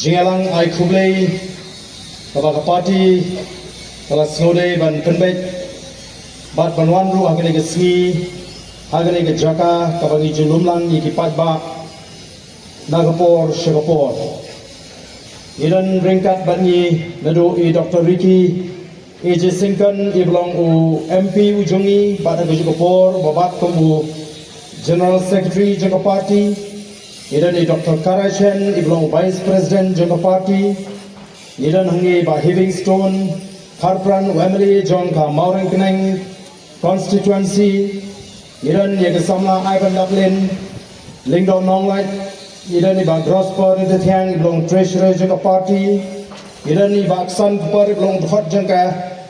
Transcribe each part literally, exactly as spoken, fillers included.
Jingïalang ai khublei kaba ka party ka la sngewdei ban pynbeit bad ban wan ruh ha kane ka sngi, ha kane ka jaka kaba ngi ju lum lang ïa ki paidbah na ka por sha ka por. Ngi don ryngkat bad ngi naduh i Doctor Ricky A J Syngkon, i ba long u M P u jong ngi bad ha kajuh ka por ba bat kum u General Secretary jong ka party. Ngi don i Doctor Karachen, i ba long u Vice President jong ka party. Ngi don hangne i Bah Heavingstone Kharpran, u M L A jong ka Mawryngkneng constituency. Ngi don ïa ka samla Ivan Daplin Lyngdoh Nonglait. Ngi don i Bah Grosper Nongthiang, i ba long treasurer jong ka party. Ngi don i Bah Ksan Kupar, i ba long dkhot jong ka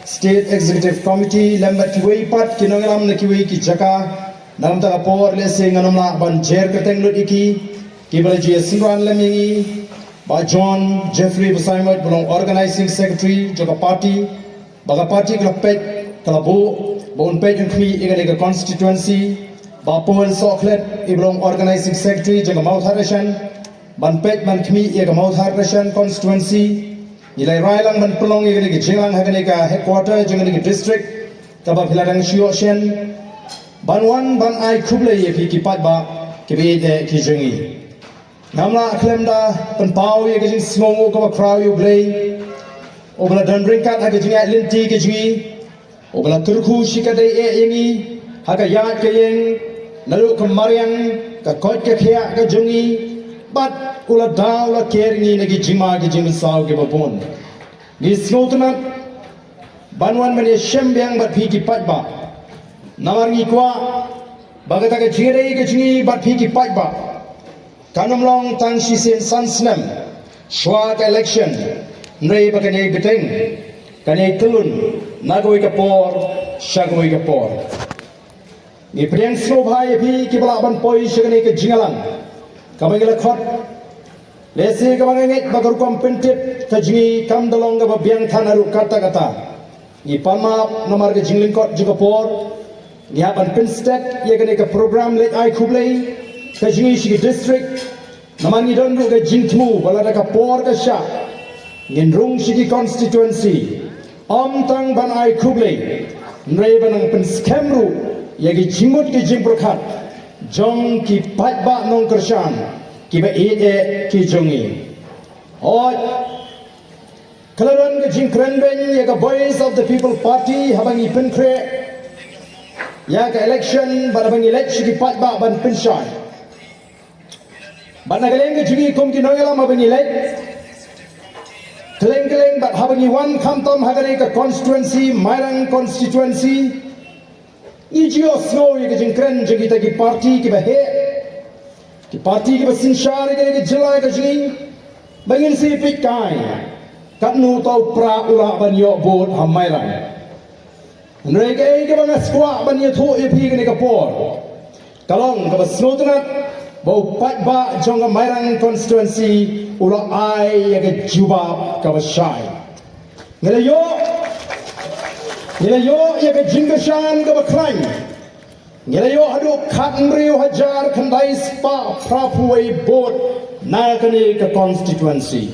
State Executive Committee, lem bad kiwei pat ki nongïalam na kiwei ki jaka. Na kata ka por lehse ngan ym lah ban jer kyrteng lut ïa ki, kiba la ju ïasynran lem ïa ngi. Bah John Jeffrey Basaiawmoit, ba long organizing secretary jong ka party. Ba ka party ka la peit, ka la buh ba un peit un khmih ïa kane ka constituency. Bah Paul Sohkhlet, i ba long organizing secretary jong ka Mawthadraishan, ban peit ban khmih ïa ka Mawthadraishan constituency. Ngi la rai lang ban pynlong ïa kane ka jingïalang ha kane ka headquarter jong kane ka district kaba phi la dang shu ïoh shen, ban wan ban ai khublei ïa phi ki paidbah kiba ïeit ki jong ngi. Ngam lah khlem da pynpaw ïa ka jingsngewnguh kaba khraw ïa U Blei, uba la don ryngkat ha ka jingïaid lynti ka jong ngi, uba la kyrkhu shikatdei eh ïa ngi ha ka ïaid ka ïeng, naduh ka mariang, ka koit ka khiah ka jong ngi, bad u la da u la ker ngi na ki jingma ki jingmynsaw kiba bun. Ngi sngewtynnat ban wan ban ïashem biang bad phi ki paidbah, namar ngi kwah ba kata ka jingïadei ka jong ngi bad phi ki paidbah kan ym long tang shisien san snem shuwa ka election, hynrei ba kan ïai bteng, kan ïai tyllun na kawei ka por sha kawei ka por. Ngi pdiang sngewbha ïa phi kiba lah ban poi sha kane ka jingïalang kaba ngi la khot. Lehse kaba nga ngeit ba ka rukom pyntip ka jong ngi kam da long kaba biang than haduh katta katta. Ngi pan map namar ka jinglyngkot jong ka por. Ngi hap ban pynstet ïa kane ka program leit ai khublei ka jong ngi sha ki district. Namar ngi don ruh ka jingthmu ba lada ka por ka shah, ngin rung sha ki constituency, ym tang ban ai khublei, hynrei ban nang pynskhem ruh ïa ki jingmut ki jingpyrkhat jong ki paidbah nongkyrshan kiba ïeit eh ki jong ngi. Hooid, ka la don ka jingkren beiñ ïa ka Voice of the People Party haba ngi pynkhreh ïa ka election bad haba ngi leit sha ki paidbah ban pynshai. Bad na ka liang ka jong ngi kum ki nongïalam haba ngi leit kylleng kylleng bad haba ngi wan khamtam ha kane ka constituency, Mairang constituency, ngi ju ïohsngew ïa ka jingkren jong kita ki party kiba heh, ki party kiba synshar ïa kane ka jylla ka jong ngi, ba ngin sa peit kai katno uto u pra u lah ban ïoh vote ha Mairang. Hynrei kaei kaba nga sngewkwah ban ïathuh ïa phi kane ka por ka long kaba sngewtynnat ba u paidbah jong ka Mairang constituency u la ai ïa ka jubab kaba shai. Ngi la ïoh, ngi la ïoh ïa ka jingkyrshan kaba khlaiñ. Ngi la ïoh haduh khathynriew hajar khyndai spah phraphew wei vote na kane ka constituency.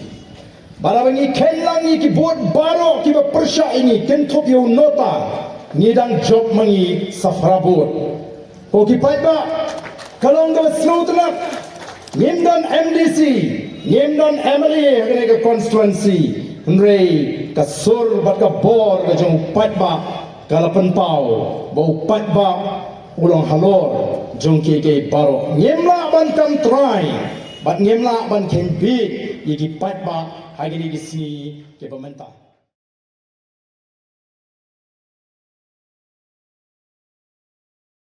Bad haba ngi kheiñ lang ïa ki vote baroh kiba pyrshah ïa ngi, kynthup ïa u NOTA, ngi dang jop ma ngi sa phra vote. Ko ki paidbah, ka long kaba sngewtynnat, ngim don M D C, ngim don M L A ha kane ka constituency, hynrei ka sur bad ka bor ka jong u paidbah ka la pynpaw ba u paidbah u long halor jong kiei kiei baroh. Ngim lah ban kam trai bad ngim lah ban kheiñ bieit ïa ki paidbah ha kine ki sngi kiba mynta.